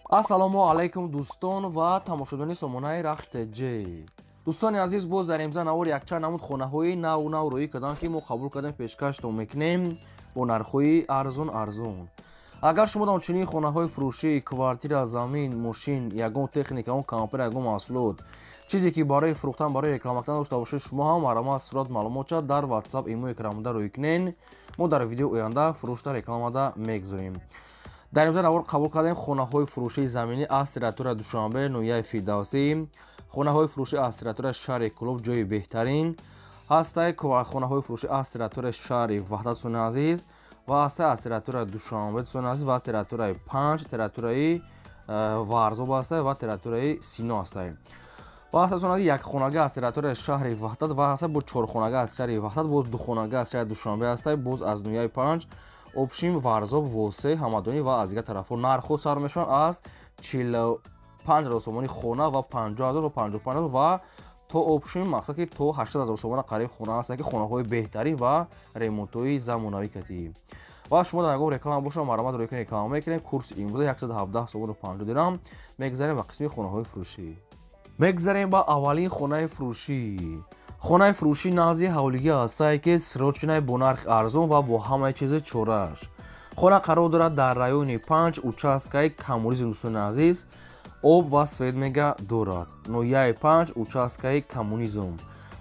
Ассалому алайкум, дӯстон ва тамошобинони сомонаи Рахш ТЖ. Дӯстони азиз, боз дар имза навор якчанд намуд хонаҳои наву нав рӯӣ карданд, ки мо қабул кардем, пешкаштон мекунем бо нархҳои арзон арзон. Агар шумо дар чунин хонаҳои фурӯшӣ, квартира, замин, мошин, ягон техника, ягон компания, ягон маҳсулот, чизе ки барои фурӯхтан, барои реклама кардан дошта бошед, шумо ҳам марҳамат, сурат, маълумотча дар WhatsApp, имо экранмуда рӯӣ кунед. Мо дар видеои оянда фурӯшта, рекламада мегузорем. Дар имза навор қабул кардем хонаҳои фурӯшии заминӣ аз территорияи Душанбе, ноҳияи Фирдавсӣ, хонаҳои фурӯшӣ аз территорияи шаҳри Кӯлоб, ҷои беҳтарин ҳастай, хонаҳои фурӯшӣ аз территорияи шаҳри Ваҳдат, дӯстони азиз, ва ҳастай аз территорияи Душанбе, дӯстони азиз, ва аз территорияи Панҷ, территорияи Варзоб ҳастай ва территорияи Сино ҳастай. Ва ҳастай, дӯстони азиз, якхонага аз территорияи шаҳри Ваҳдат ва ҳастай бо чорхонага аз шаҳри Ваҳдат, боз духонага аз шаҳри Душанбе ҳастай, боз аз ноҳияи Панҷ, общим Варзоб, Восе, Ҳамадонӣ ва аз дигар тарафҳо. Нархҳо сар мешаванд аз 45 000 сомони хона ва 50 000 ва 55 000 ва то, общим, мақсад ки то 80 000 сомона қариб хона ҳастанд, ки хонаҳои беҳтарин ва ремонтҳои замонавӣ катӣ. Ва шумо дар ягон реклама бошад, марҳамат, рӯи кунед, реклама мекунем. Курси имрӯза 117 сомону 50 дирам. Мегзарем ба қисми хонаҳои фурӯшӣ. Мегзарем ба аввалин хонаи фурӯшӣ. Хонаи фурӯшӣ назди ҳавлигӣ ҳастае, ки срочный, бо нархи арзон ва бо ҳамаи чизи чорааш. Хона қарор дорад дар райони Панҷ, участкаи Коммунизм. Дӯстони азиз, об ва свет мега дорад. Ноҳияи Панҷ, участкаи Коммунизм,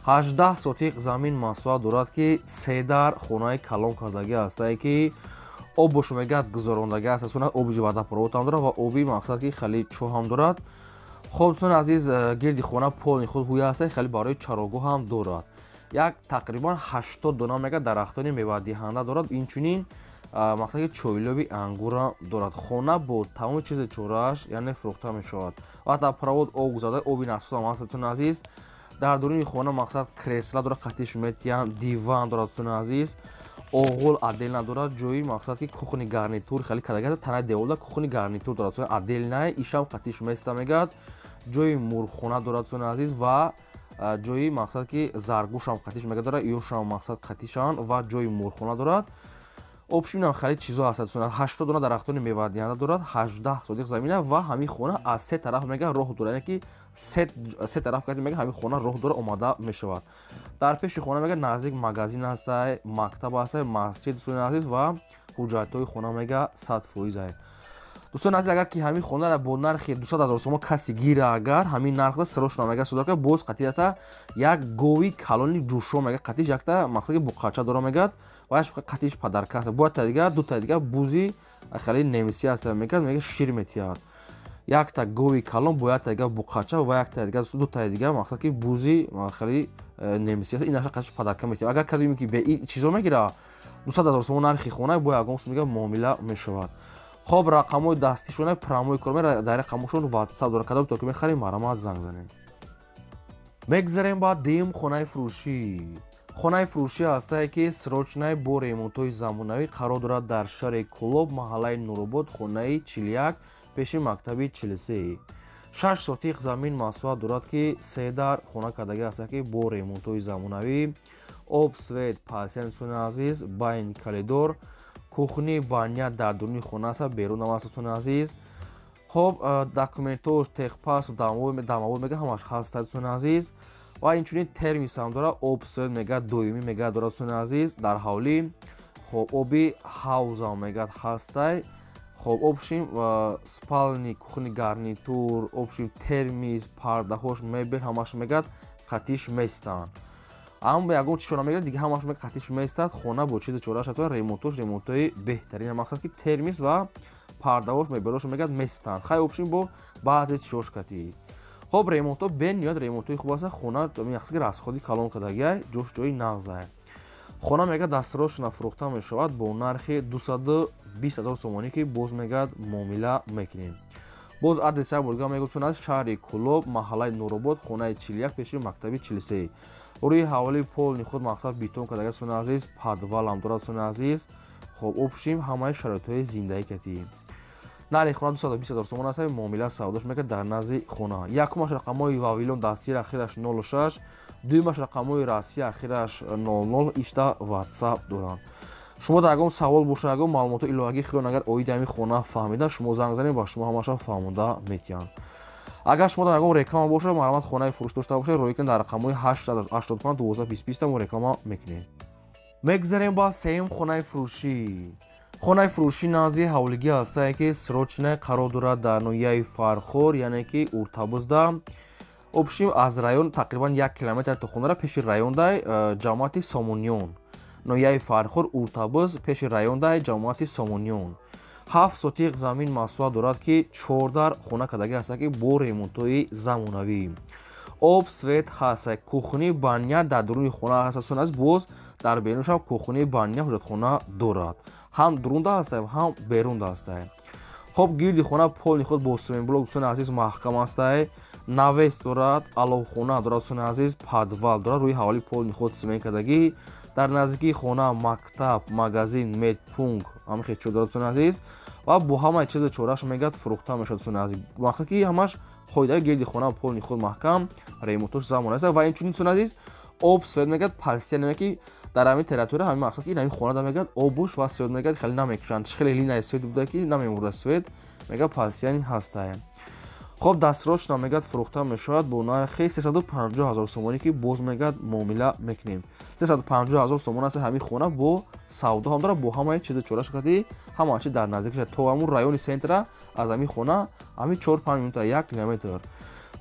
18 сотиқ замин масоҳат дорад, ки се дар хонаи калон кардагӣ ҳастае, ки об бошу мегӯяд гузарондагӣ аст. Оби водопровод ҳам дорад ва оби, мақсад ки, хеле чоҳ ҳам дорад. Хоб, дӯстони азиз, гирди хона полный худ ҳуя ҳаста, хеле барои чарогоҳ ҳам дорад. Як тақрибан 80 дона мега дарахтони мевадиҳанда дорад, инчунин, мақсад ки, чойлоби ангура дорад. Хона бо тамоми чизи чорааш, яъне, фурӯхта мешавад. Водопровод, об гузарда, оби насос ҳам ҳаст. Дӯстони азиз, дар дуруни хона, мақсад, кресла дорад, қатиш метиҳанд, диван дорад. Дӯстони азиз, оғул отдельно дорад, ҷои, мақсад ки, кухни гарнитур хеле кадагаста, танаи деволда кухни гарнитур дорад отдельно, ишам қатиш места мегӯяд. Ҷои мурғхона дорад, дӯстони азиз, ва ҷои, мақсад ки, заргӯшам қатиш мега дорад, ёшам, мақсад, қатишанд ва ҷои мурғхона дорад. Общим инам хеле чизо ҳаст, дӯстони. 80 дона дарахтони мевадиҳанда дорад, 18 сотиқ замина ва ҳамин хона аз се тараф мега роҳ дорад, яъне ки се тараф кати мега ҳамин хона роҳ дора, омада мешавад. Дар пеши хона мега наздик магазин ҳастай, мактаб ҳастай, масҷид, дӯстони азиз, ва ҳуҷҷатҳои хона мега 100%. Дӯстони азиз, агар ки ҳамин хонара бо нархи 200 000 сомон каси гира, агар ҳамин нархда срочно мега судока, боз қатията як гови калони ҷӯшо мега қатиш, якта, мақсад ки, буқача дора мегӯяд ва қатиш подарка аст. Бояд та дигар дута дигар бузи хеле немисӣ аст мегӯяд, мега шир метиҳад. Якта гови калон бо якта дигар буқача ва якта дигар, дутаи дигар, мақсад ки, бузи хеле немисӣ аст, инаша қатиш подарка метиҳад. Агар кадоме ки бе чизо мегира, 200 000 сомон нархи хона, бо ягон сум мега муомила мешавад. Хоб, рақамҳои дастишона прямой кор, дар рақамҳошон WhatsApp дорад. Кадом то ки мехарем, марҳамат, занг занем. Мегзарем ба дуюм хонаи фурӯшӣ. Хонаи фурӯшӣ ҳастае, ки срочный, бо ремонтҳои замонавӣ, қарор дорад дар шаҳри Кӯлоб, маҳаллаи Нуробод, хонаи 41, пеши мактаби 43. 6 сотиқ замин масоҳат дорад, ки се дар хона кардагӣ ҳастад, ки бо ремонтҳои замонавӣ, об, свет, пасен. Дӯстони азиз, байн коридор, кухни, баня дар дуруни хона аст, берун ам аст, дӯстони азиз. Хоб, документош, техпаспорт, домовой мега ҳамаш ҳаста, дӯстони азиз, ва инчунин термис ҳам дорад. Об, свет мега доимӣ мега дорад, дӯстони азиз, дар ҳавлӣ. Хоб, оби ҳавзам мегӯяд ҳастай. Хоб, общим спальни, кухни гарнитур, общим термис, пардаҳош, мебел ҳамаш мегӯяд қатиш местанд. Аммо ягон чишона мегирад, дига ҳамаш мега қатиш местад. Хона бо чизи чорааш, ремонтош ремонтҳои беҳтарин, мақсад ки, термис ва пардаҳош, мебелош мегӯяд местанд. Хай, общим бо баъзе чишош катӣ. Хоб, ремонтҳо бениҳоят ремонтҳои хуб аст. Хона, мақсад ки, расходи калон кардагиай, ҷош ҷои нағзай. Хона мегӯяд дастрочно фурӯхта мешавад бо нархи 220 000 сомонӣ, ки боз мегӯяд муомила мекунем. Боз адреса бурга мегӯфтон аз шаҳри Кӯлоб, маҳаллаи Нуробод, хонаи 41, пеши мактаби 43. Рӯи ҳавлии полный худ, мақсад, бетон кардага, дӯстони азиз, подвалам дорад, дӯстони азиз. Хоб, общим ҳамаи шароитҳои зиндагӣ катӣ. Нархи хона 220 000 сомон аст, муомила савдош мекард дар назди хона. Якумаш рақамҳои Вавилон дастир, ахираш 06, дуюмаш рақамҳои Россия, ахираш 00, ишта WhatsApp доранд. Шумо дар ягон савол бошад, ягон маълумоти иловагӣ хиён агар оиди ҳамин хона фаҳмида, шумо занг занед, ба шумо ҳамаша фаҳмонда метиҳанд. Агар шумо дар ягон реклама бошад, марҳамат, хонаи фурӯш дошта бошед, рӯй кунед дар рақамҳои 885 12 20 20, мо реклама мекунем. Мегзарем ба сеюм хонаи фурӯшӣ. Хонаи фурӯшӣ назди ҳавлигӣ ҳастае, ки срочно қарор дорад дар ноҳияи Фархор, яъне ки Уртабузда. Общим аз район тақрибан 1 километр то хонара, пеши райондай ҷамоати Сомониён. Ноҳияи Фархор, Уртабуз, пеши райондай ҷамоати Сомониён. 7 сотиқ замин масоҳат дорад, ки чордар хона кардагӣ ҳаста, ки бо ремонтҳои замонавӣ. Об, свет ҳаст, кухни, баня дар дуруни хона ҳаст, аст, боз дар берунашам кухни, баня, ҳуҷатхона дорад. Ҳам дурунда ҳаста, ҳам берунда ҳаста. Хоб, гирди хона полный худ бо семенблок, дӯстони азиз, маҳкам ҳастай. Навес дорад, аловхона дорад, дӯстони азиз, подвал дорад, рӯи ҳавлӣ полный худ семен кардагӣ. Дар наздикии хона мактаб, магазин, медпункт, ҳамин хел чиз дорад, дӯстони азиз, ва бо ҳамаи чизи чораш мегӯяд фурӯхта мешавад, дӯстони азиз. Мақсад ки ҳамаш қоидаи гирди хона полный худ маҳкам, ремонтош замон аст. Ва инчунин, дӯстони азиз, об, свет мегӯяд постоянно, ки дар ҳамин территория ҳамин мақсад ки ин ҳамин хонада мегӯяд обуш ва свет мегӯяд хеле намекушанд. Хеле линияи свет буда, ки намемурда, свет мегӯяд постоянно ҳастае. Хоб, дастрочно мегӯяд фурӯхта мешавад бо нархи 350 ҳазор сомонӣ, ки боз мегӯяд муомила мекунем. 350 ҳазор сомон аст ҳамин хона, бо савдо ҳам дорад, бо ҳамаи чизи чораш кади, ҳама чи дар наздикиша то ҳамун райони центра аз ҳамин хона ҳамин 4-5 минута, 1 километр.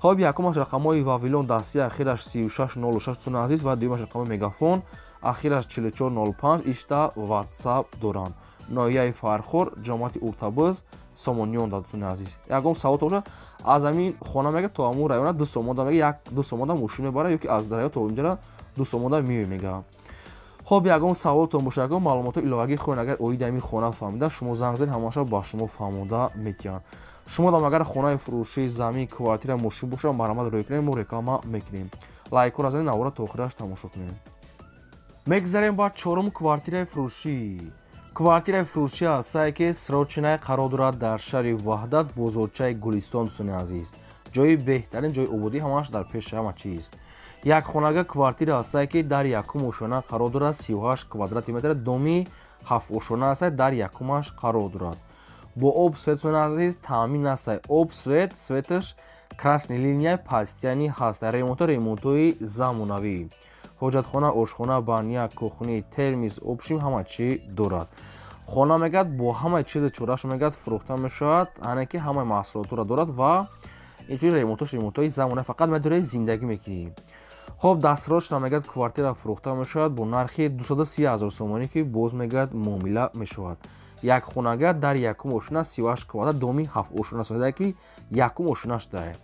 Хоб, якумаш рақамҳои Вавилон дастии ахираш 3606, дӯстони азиз, ва дуюмаш рақами Мегафон ахираш 4405, ишта Ватсап доранд. Ноҳияи Фархор, ҷамоати Уртабуз, Сомониён да, дӯстони азиз. Ягон савол бошад, аз ҳамин хона мега то ҳамун района 2 сомонда мега, як ду сомонда мошин мебара, ё ки аз район то инҷара 2 сомонда меои мега. Хоб, ягон саволтон бошад, ягон маълумоти иловагӣ хоҳед агар оиди ҳамин хона фаҳмида, шумо занг занед, ҳамаша ба шумо фаҳмонда метиҳанд. Шумо дам агар хонаи фурӯшӣ, замин, квартира, мошин бошад, марҳамат, рӯй кунед, мо реклама мекунем. Лайкҳоро занед, навора то охираш тамошо кунед. Мегзарем ба чорум квартираи фурӯшӣ. Квартираи фурӯшӣ ҳастае, ки срочно қарор дорад дар шаҳри Ваҳдат, бозорчаи Гулистон, дӯстони азиз. Ҷои беҳтарин, ҷои ободӣ, ҳамааш дар пеши ҳама чиз. Як хонага квартира ҳастае, ки дар якум ошёна қарор дорад, 38 квадрати метр, доми ҳафт ошёна ҳастае, дар якумаш қарор дорад. Бо об, свет, дӯстони азиз, таъмин ҳастае. Об, свет, светаш красный линия постоянный ҳаст. Ремонто ремонтҳои замонавӣ. Ҳоҷатхона, ошхона, баня, кухни, термис, общим ҳама чӣ дорад. Хона мегӯяд бо ҳамаи чизи чораш мегӯяд фурӯхта мешавад, яъне ки ҳамаи маҳсулотро дорад ва инчунин ремонтош ремонтҳои замона, фақат медорӣ зиндагӣ мекунӣ. Хоб, дастрочно мегӯяд квартира фурӯхта мешавад бо нархи 230 ҳазор сомонӣ, ки боз мегӯяд муомила мешавад. Як хонага дар якум ошёна, 38 квадрат, доми ҳафт ошёна соҳида, ки якум ошёна шудае.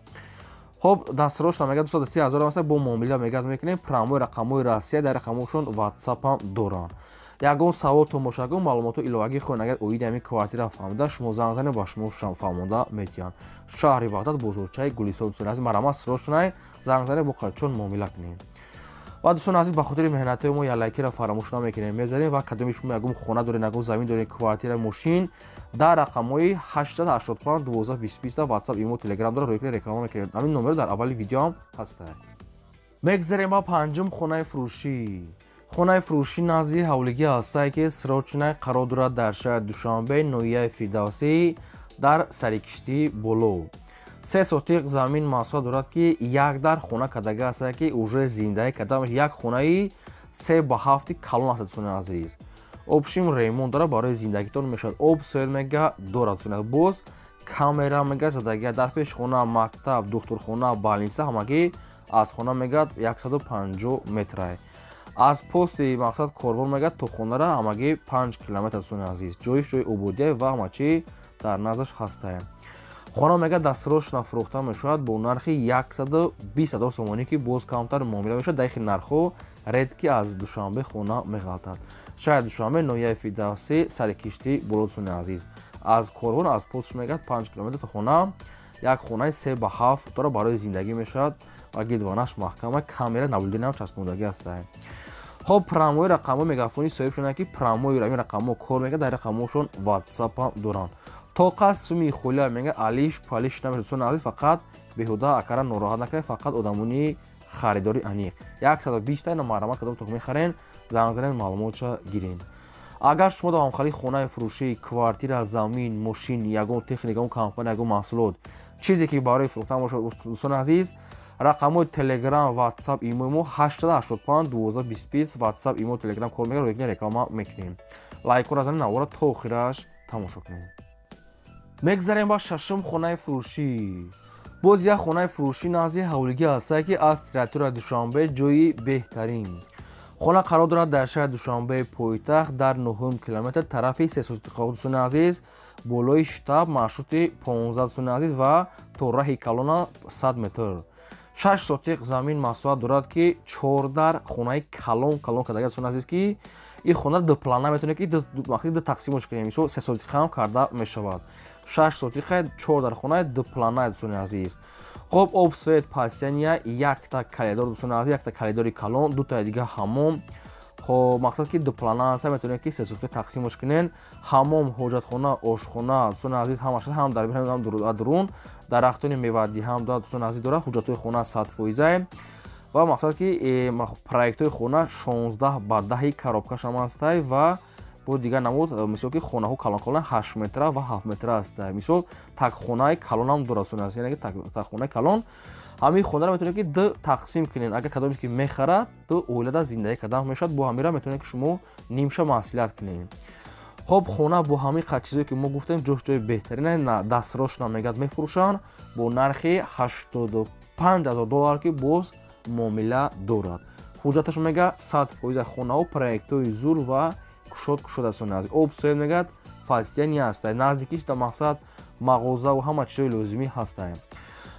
Хоб, дастрочно мегӯяд 230 ҳазор аст, бо муомила мегӯяд мекунем. Прямой рақамҳои Россия, дар рақамҳошон Ватсапам доранд. Ягон саволтон бошад, ягон маълумоти иловагӣ хоҳед агар оиди ҳамин квартира фаҳмида, шумо занг занед, ба шумо фаҳмонда метиҳанд. Шаҳри Ваҳдат, бозорчаи Гулистон, дӯстони азиз, марҳамат, срочно занг занед, бо қадчон муомила кунем. Ва дӯстони азиз, ба хотири меҳнатҳои мо як лайкиро фаромӯш намекунем, мезанем. Ва кадоми шумо ягон хона доред, ягон замин доред, квартира, мошин, дар рақамҳои 885 12 20 20 Ватсап, Имо, Телеграм дорад, рӯй кунед, реклама мекунем. Ҳамин номеро дар аввали видеоам ҳастад. Мегзарем ба панҷум хонаи фурӯшӣ. Хонаи фурӯшӣ назди ҳавлигӣ ҳастае, ки срочно қарор дорад дар шаҳри Душанбе, ноҳияи Фирдавсӣ, дар сарикиштии боло. 3 сотиқ замин масоҳат дорад, ки як дар хона кардага ҳастае, ки уже зиндагӣ карда, як хонаи 3 ба 7 калон аст, дӯстони азиз. Общим ремонт дорад, барои зиндагитон мешавад. Об, свет мега дорад, дӯстони азиз. Боз камера мега задагия дар пеши хона, мактаб, духтурхона, больница ҳамагӣ аз хона мегӯяд 150 метрае. Аз пости мақсад корвон мегӯяд то хонара ҳамагӣ 5 километр, дӯстони азиз. Ҷоиш ҷои ободия ва ҳама чӣ дар наздаш ҳастае. Хона мегӯяд дастрочно фурӯхта мешавад бо нархи 120 ҳазор сомонӣ, ки боз камтар муомила мешавад. Дар хел нархҳо редко аз Душанбе хона меғалтад. Шаҳри Душанбе, ноҳияи Фирдавсӣ, сари киштӣ боло, дӯстони азиз. Аз корвон, аз постш мегӯяд 5 километр то хона, як хонаи 3 ба 7 дора, барои зиндагӣ мешавад ва гирдванаш маҳкама, камера наблюдениям часпондагӣ ҳастае. Хоб, прямой рақамҳои Мегафони соҳиб шуданд, ки прямой ҳамин рақамҳо кор мекунад, дар рақамҳошон Ватсапам доранд. Тоқа суми холия мега алиш палиш намешавад, дӯстони азиз, фақат беҳуда акара нороҳат накунед, фақат одамони харидори аниқ. 120 та ина марҳамат, кадом то мехарен, занг занед, маълумотша гирен. Агар шумо дар ҳамхали хонаи фурӯшӣ, квартира, замин, мошин, ягон техника, ягон компания, ягон маҳсулот, чизе ки барои фурӯхтан бошад, дӯстони азиз, рақамҳои Телеграм, Ватсап, Имо мо 885 12 20, Ватсап, Имо, Телеграм кор мекунад, ройгон реклама мекунем. Лайкҳоро занед, навора то охираш тамошо кунед. Мегзарем ба шашум хонаи фурӯшӣ. Боз як хонаи фурӯшӣ назди ҳавлигӣ ҳастае, ки аз территорияи Душанбе ҷои беҳтарин. Хона қарор дорад дар шаҳри Душанбе пойтахт, дар 9 километр тарафи Сесотиқоқ, дӯстони азиз, болои штаб маршрути 15, дӯстони азиз, ва то раҳи калона 100 метр. 6 сотиқ замин масоҳат дорад, ки 4 дар хонаи калон калон кардага, дӯстони азиз, ки ин хона ду плана метавонед ки ду тақсимош кунем, мисол 3 сотиқа ҳам карда мешавад. 6 сотиқа, 4 дар хонаи ду плана, дӯстони азиз. Хоб, об, свет, пастяния, якта коридор, дӯстони азиз, якта коридори калон, дутаи дига ҳамом. Хоб, мақсад ки ду плана аст, метавонед ки 3 сотиқа тақсимош кунен. Ҳамом, ҳоҷатхона, ошхона, дӯстони азиз, ҳамаш ҳам дар берун ҳам дарун, дарахтони мевадиҳ ҳам дорад, дӯстони азиз, дорад. Ҳуҷҷатҳои хона 100%. Ва мақсад ки проектҳои хона 16 ба 10 коробкаш ҳам ҳастай ва бо дигар намуд, мисол ки хонаҳо калон калон 8 метра ва 7 метра ҳастай. Мисол такхонаи калон ҳам дорад, дӯстони азиз, яъне ки такхонаи калон. Ҳамин хонаро метавонед ки ду тақсим кунед. Агар кадоме ки мехарад, ду оилада зиндагӣ кардан мешавад, бо ҳамира метавонед ки шумо нимша маслиҳат кунед. Хоб, хона бо ҳамин қад чизое ки мо гуфтем, ҷош ҷои беҳтарин, дастрошна мегӯяд мефурӯшанд бо нархи 85,000 доллар, ки боз муомила дорад. Ҳуҷҷаташ мега 100% хонаҳо проектҳои зур ва кушод кушод аст, дӯстони азиз. Об, свет мегӯяд пастяни ҳастай. Наздикиш дар мақсад мағоза ва ҳама чизҳои лозимӣ ҳастай.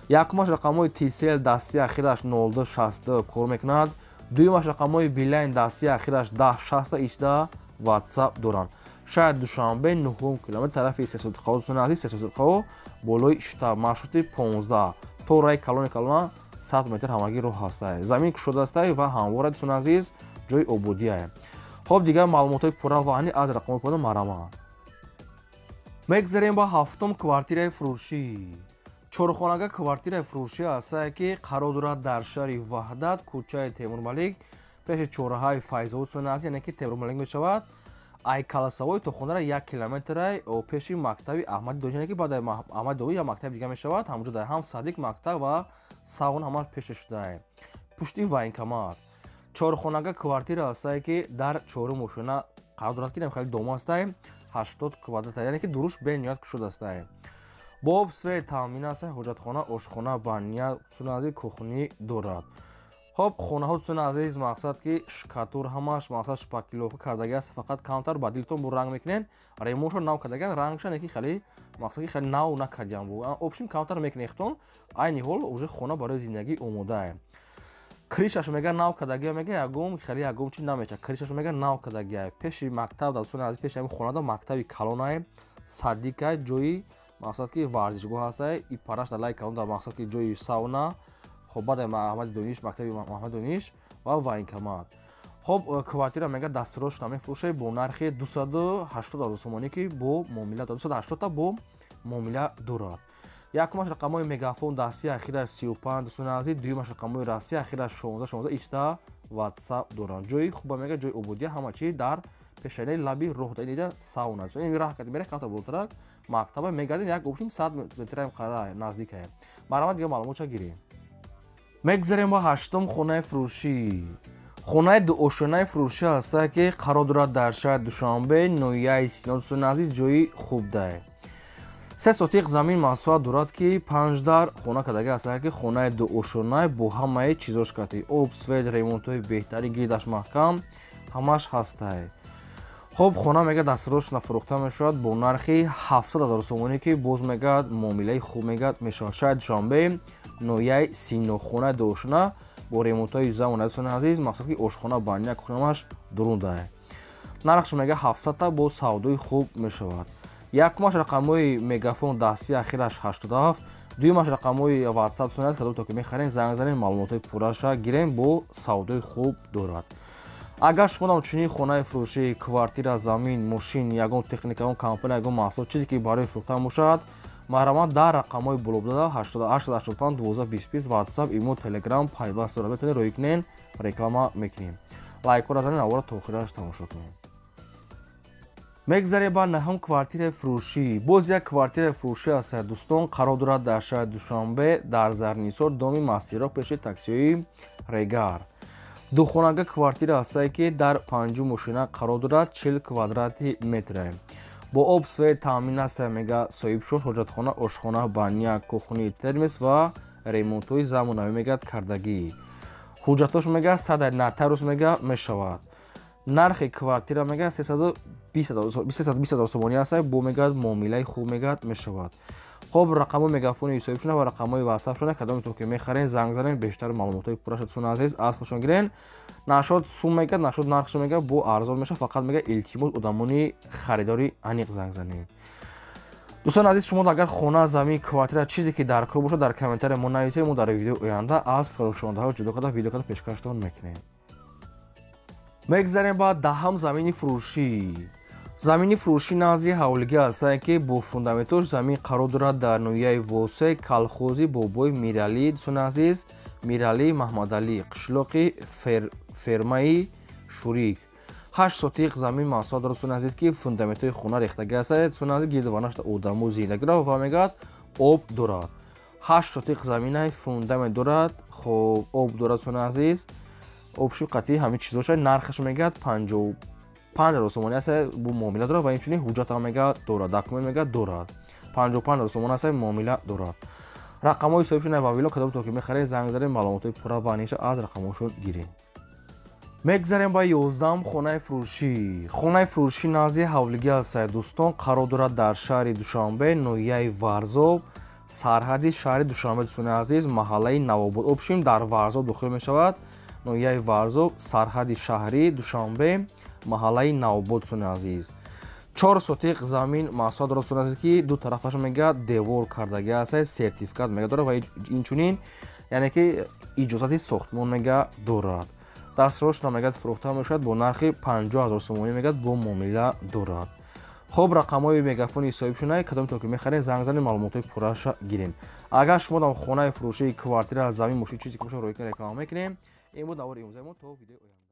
Якумаш рақамҳои Tcell дасти ахираш 0262 кор мекунад. Дуюмаш рақамҳои Beeline дасти ахираш 1060 ичда WhatsApp доранд. Шаҳри Душанбе 9 километр тарафи Сесотиқао, дӯстони азиз, Сесотиқао болои штаб маршрути 15 то раи калони калона 100 метр ҳамагӣ роҳ ҳастай. Замин кушода ҳастай ва ҳамвора, дӯстони азиз, ҷои ободиае. Хоб, дигар маълумотҳои пурра ва аниқ аз рақамҳои пода марама. Мегзарем ба ҳафтум квартираи фурӯшӣ. Чорхонага квартираи фурӯшӣ ҳастае, ки қарор дорад дар шаҳри Ваҳдат, кӯчаи Темурмалик, пеши чорраҳаи Файзобод, дӯстони азиз, яъне ки Темурмалик мешавад. Ай Каласавой то хонара 1 километрай пеши мактаби Аҳмади Дониш, яъне ки баъд Аҳмади Дониш як мактаби дига мешавад, ҳамонҷо дар ҳам садик, мактаб ва савон ҳама пеша шудае. Пушти военкомат. Чорхонага квартира ҳастае, ки дар чорум ошёна қарор дорад, ки хеле дома ҳастае, 80 квадрат, яъне ки дуруш бениҳоят кушод ҳастае. Бо об, свет таъмин ҳастае, ҳоҷатхона, ошхона, баня, дӯстони азиз, кухни дорад. Хоб, хонаҳо, дӯстони азиз, мақсад ки шкатур ҳамаш мақсад шпаклёвка кардаги аст, фақат камтар ба дилтон бо ранг мекунен, ремонтшо нав кардагиан, рангша не ки хеле мақсад ки хеле нав накардиан бу. Общем камтар мекунехтон, айни ҳол уже хона барои зиндагӣ омодаае. Крышаш мега нав кардагия, мега ягон хеле ягон чи намеча. Крышаш мега нав кардагия. Пеши мактаб, дӯстони азиз, пеши ҳамин хонада мактаби калонае, садикае, ҷои мақсад ки варзишгоҳ ҳастае, и параш дар лайи калон дар мақсад ки ҷои сауна. Хоб, баъд Аҳмади Дониш, мактаби Аҳмади Дониш ва военкомат. Хоб, квартира мега дастрош намефурӯшад бо нархи 280,000 сомонӣ, ки бо муомила 280 та бо муомила дорад. Якумаш рақамҳои Мегафон дасти ахираш 35, дӯстони азиз, дуюмаш рақамҳои Россия ахираш 16 16 ичда WhatsApp доранд. Ҷои хуба мега ҷои ободия, ҳама чи дар пешанаи лаби роҳ, дар инҷа сауна. Ин раҳ кардем, мере камтар болотарак мактаба мегардем, як общем 100 метраем қара наздикае. Марҳамат, дигар маълумотша гирем. Мегзарем ба ҳаштум хонаи фурӯшӣ. Хонаи дуошёнаи фурӯшӣ ҳастае, ки қарор дорад дар шаҳри Душанбе, ноҳияи Сино, дӯстони азиз, ҷои хубдае. 3 сотиқ замин масоҳат дорад, ки 5 дар хона кардаги ҳастае, ки хонаи дуошёнаи бо ҳамаи чизош кати. Об, свет, ремонтҳои беҳтарин, гирдаш маҳкам, ҳамаш ҳастае. Хоб, хона мега дастрошна фурӯхта мешавад бо нархи 700,000 сомонӣ, ки боз мегӯяд муомилаи хуб мегӯяд мешавад. Шаҳри Душанбе, ноҳияи Сино, хонаи дуошёна бо ремонтҳои замона, дӯстони азиз, мақсад ки ошхона, баня, кухнямаш дурундае. Нархш мега 700 та бо савдои хуб мешавад. Якумаш рақамҳои Мегафон дасти ахираш 87, дуюмаш рақамҳои WhatsApp, дӯстони азиз, кадом то ки мехарен занг занед, маълумотҳои пурраша гирем, бо савдои хуб дорад. Агар шумо чунин хонаи фурӯшӣ, квартира, замин, мошин, ягон техника, ягон компания, ягон маҳсулот, чизе ки барои фурӯхтан бошад, марҳамат дар рақамҳои болобудада 885 12 20 WhatsApp, Имо, Telegram пайваст дорад. Метавонед рӯй кунен, реклама мекунем. Лайкҳоро занед, навора то охираш тамошо кунед. Мегзарем ба наҳум квартираи фурӯшӣ. Боз як квартираи фурӯшӣ аст, дӯстон, қарор дорад дар шаҳри Душанбе, дар Зарнисор, доми Масиро, пеши таксиҳои Регар. Духонага квартира ҳастае, ки дар панҷум мошина қарор дорад, 40 квадрати метре. Бо об свет таъмин аст, мега соҳибшон, ҳоҷатхона, ошхона, баня, кухни, термос ва ремонтҳои замонавӣ мегӯяд кардагӣ. Ҳуҷҷатош мега садай нотариус мега мешавад. Нархи квартира мега 320 ҳазор сомонӣ аст, бо мегӯяд муомилаи хуб мегӯяд мешавад. Хоб, рақамҳои мегафони ҳисобшона ва рақамҳои ватсапшона, кадоме то ки мехарен, занг занен, бештар маълумотҳои пурраша, дӯстони азиз, аз худшон гирен. Нашод сум мегӯяд, нашод нархшо мегӯяд, бо арзон мешавад, фақат мегӯяд илтимос одамони харидори аниқ занг занед. Дӯстони азиз, шумо агар хона, замин, квартира, чизе ки дар кор бошад, дар комментария мо нависед, мо дар видеои оянда аз фурӯшондаҳо ҷудо карда видео карда пешкаштон мекунем. Мегзарем ба даҳам замини фурӯшӣ. Замини фурӯшӣ назди ҳавлигӣ ҳастае, ки бо фундаментош замин қарор дорад дар ноҳияи Восе, колхози Бобои Миралӣ, дӯстони азиз, Миралӣ Маҳмадалӣ, қишлоқи фермаи Шурик. 8 сотиқ замин масоҳат дорад, дӯстони азиз, ки фундаментҳои хона рехтагӣ ҳастад, дӯстони азиз, гирду ванашда одамо зиндагӣ дорад ва мегӯяд об дорад. 8 сотиқ заминай фундамент дорад, хоб об дорад, дӯстони азиз, обши қатъи ҳамин чизоша. Нархаш мегӯяд 55 ҳазор сомонӣ аст, бо муомила дорад ва инчунин ҳуҷҷатам мегӯяд дорад, документ мегӯяд дорад. 55 ҳазор сомонӣ аст, муомила дорад. Рақамҳои соҳибшон вавилон, кадом то ки мехаред, занг занед, маълумотҳои пурра ва аниқша аз рақамҳошон гиред. Мегзарем ба 11-ум хонаи фурӯшӣ. Хонаи фурӯшӣ назди ҳавлигӣ аст, дӯстон, қарор дорад дар шаҳри Душанбе, ноҳияи Варзоб, сарҳади шаҳри Душанбе, дӯстони азиз, маҳаллаи Навобод. Обшим дар Варзоб дохил мешавад, ноҳияи Варзоб, сарҳади шаҳри Душанбе, маҳаллаи Навобод, дӯстони азиз. 4 сотиқ замин масоҳат дорад, дӯстони азиз, ки ду тарафаш мегӯяд девор кардагӣ аст, сертификат мега дорад ва инчунин яъне ки иҷозати сохтмон мега дорад. Дастрошна мегӯяд фурӯхта мешавад бо нархи 50 ҳазор сомонӣ, мегӯяд бо муомила дорад. Хоб, рақамҳои мегафони соҳибшунаи, кадом то ки мехаред, занг занед, маълумотҳои пурраша гирем. Агар шумо дар хонаи фурӯшии квартира, замин, мошин, чизе ки бошад, ройка реклама мекунем. Ин буд навори имрӯзаи мо, то видеои оянда.